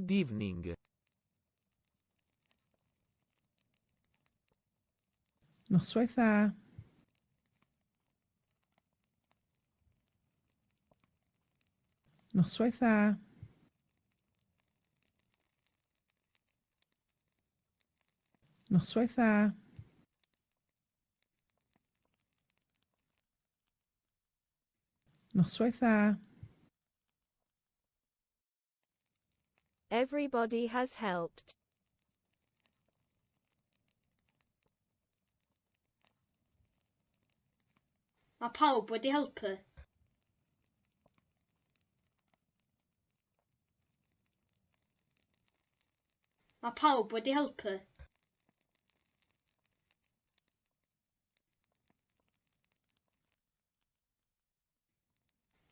Good evening. Noswaith dda. Noswaith dda. Noswaith dda. Noswaith dda. Everybody has helped. Mae pawb wedi helpu. Mae pawb wedi helpu.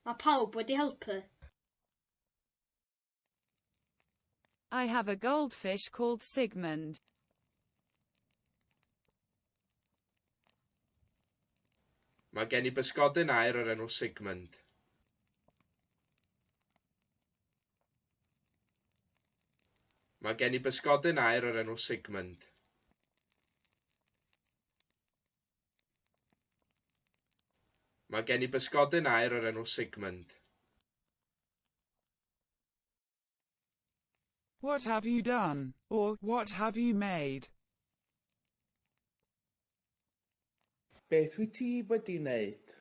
Mae pawb wedi helpu. I have a goldfish called Sigmund. Mae gen i bysgodyn aur o'r enw Sigmund. Mae gen i bysgodyn aur o'r enw Sigmund. Mae gen i bysgodyn aur o'r enw Sigmund. What have you done? Or, what have you made? Beth wyt ti wedi wneud?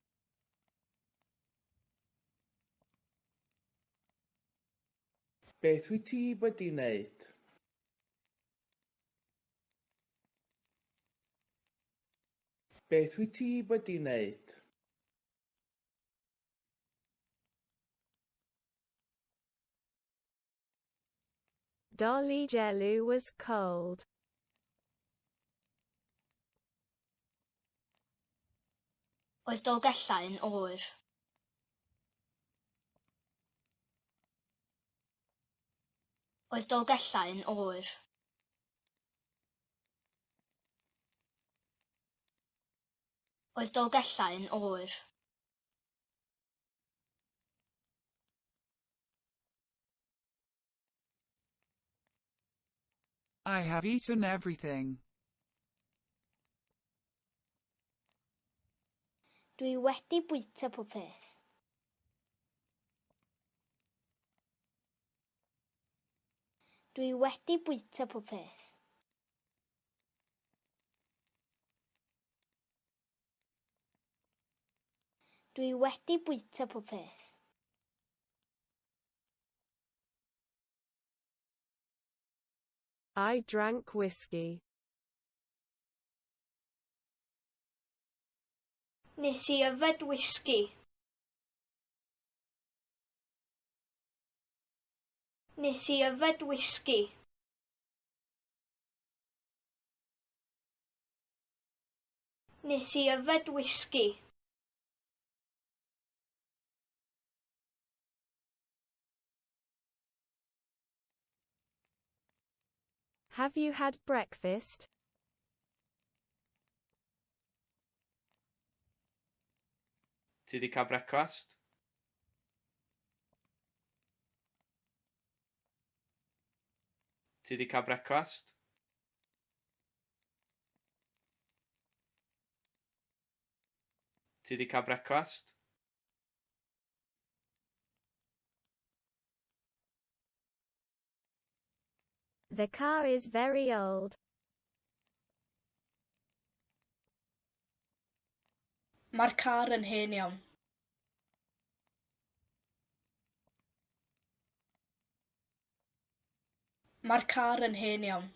Beth wyt ti wedi wneud? Beth wyt ti wedi wneud? Dolly was cold. Oedd Dolgellau yn oer. Oedd Dolgellau yn oer. Oedd Dolgellau yn oer. I have eaten everything. Dwi wedi bwyta popeth. Dwi wedi bwyta popeth. Dwi wedi bwyta popeth. I drank whiskey. Nes i yfed wisgi. Nes i yfed wisgi. Nes i yfed wisgi. Have you had breakfast? Ti 'di cael brecwast? Ti 'di cael brecwast? Ti 'di cael brecwast? The car is very old. Mae'r car yn hen iawn. Mae'r car yn hen iawn.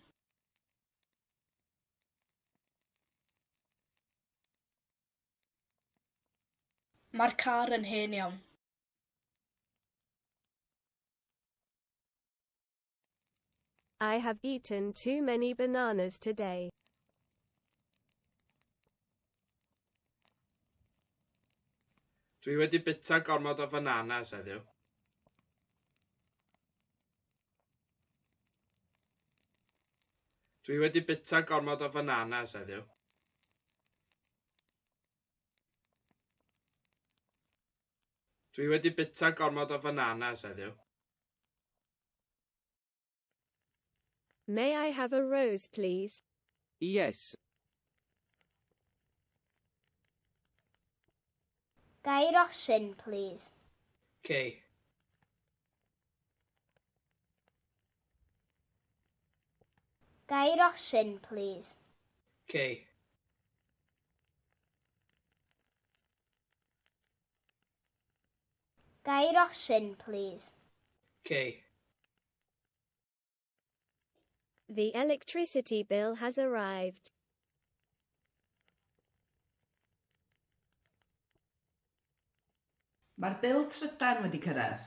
Mae'r car yn hen iawn. I have eaten too many bananas today. Dwi wedi bwyta gormod o fananas heddiw. Dwi wedi bwyta gormod o fananas heddiw. Dwi wedi bwyta gormod o fananas heddiw. May I have a rose, please? Yes. Ga i rosyn, plîs? Cei. Ga i rosyn, plîs? Cei. Ga i rosyn, plîs? Cei. The electricity bill has arrived. Mae'r bil trydan wedi cyrraedd.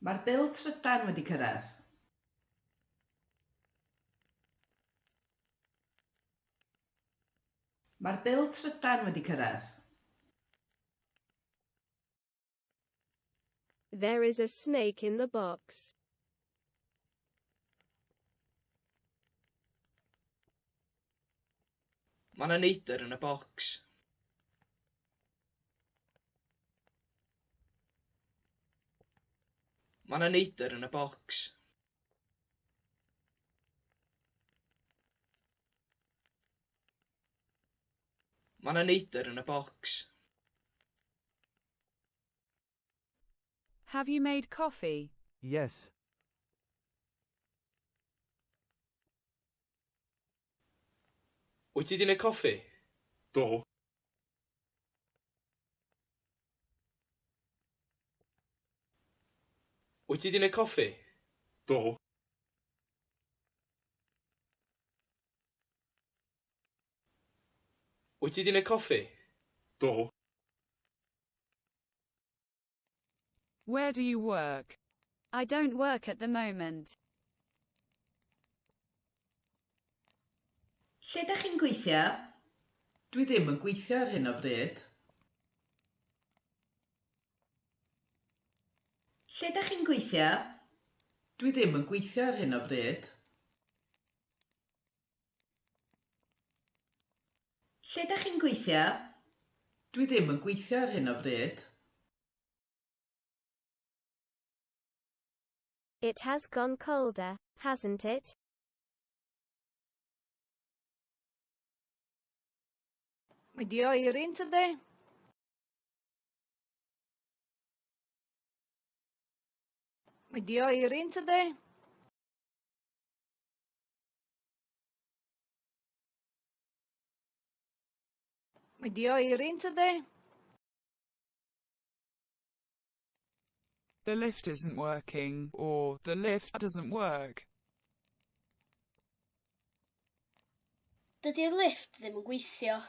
Mae'r bil trydan wedi cyrraedd. Mae'r bil trydan wedi cyrraedd. There is a snake in the box. Mae 'na neidr yn y bocs. Mae 'na neidr yn y bocs. Mae 'na neidr yn y bocs. Have you made coffee? Yes. Wyt ti 'di neud coffi? Do. Wyt ti 'di neud coffi? Do. Wyt ti 'di neud coffi? Do. Where do you work? I don't work at the moment. Lle ydych chi'n gweithio? Dwi ddim yn gweithio ar hyn o bryd. Lle ydych chi'n gweithio? Dwi ddim yn gweithio ar hyn o bryd. Lle ydych chi'n gweithio? Dwi ddim yn gweithio ar hyn o bryd. It has gone colder, hasn't it? Mae 'di oeri yn tydi? Mae 'di oeri yn tydi? Mae 'di oeri yn tydi? The lift isn't working, or the lift doesn't work. Dydy'r lifft ddim yn gweithio.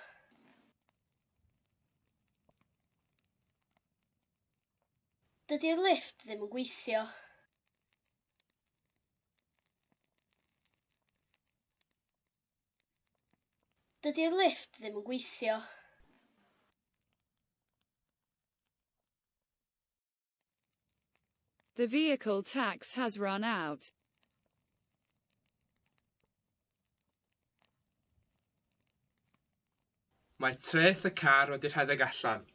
Dydy'r lifft ddim yn gweithio. Dydy'r lifft ddim yn gweithio. The vehicle tax has run out. Mae treth y car wedi rhedeg allan.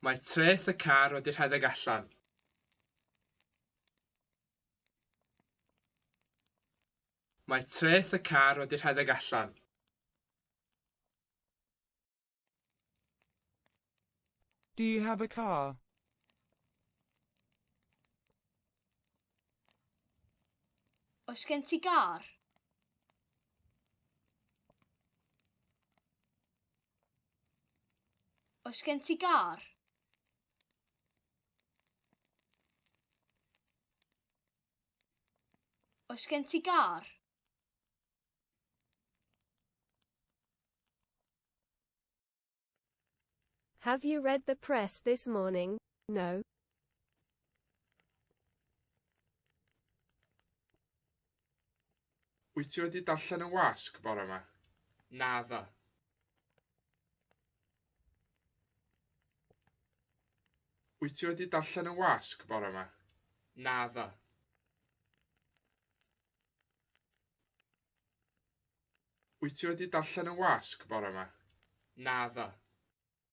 Mae treth y car wedi rhedeg allan. Mae treth y car wedi rhedeg allan. Do you have a car? Oes gen ti gar? Oes gen ti gar? Oes gen ti gar? Have you read the press this morning? No. Wyt ti wedi darllen y wasg bore 'ma? Naddo. Wyt ti wedi darllen y wasg bore 'ma? Naddo. Wyt ti wedi darllen y wasg bore 'ma? Naddo.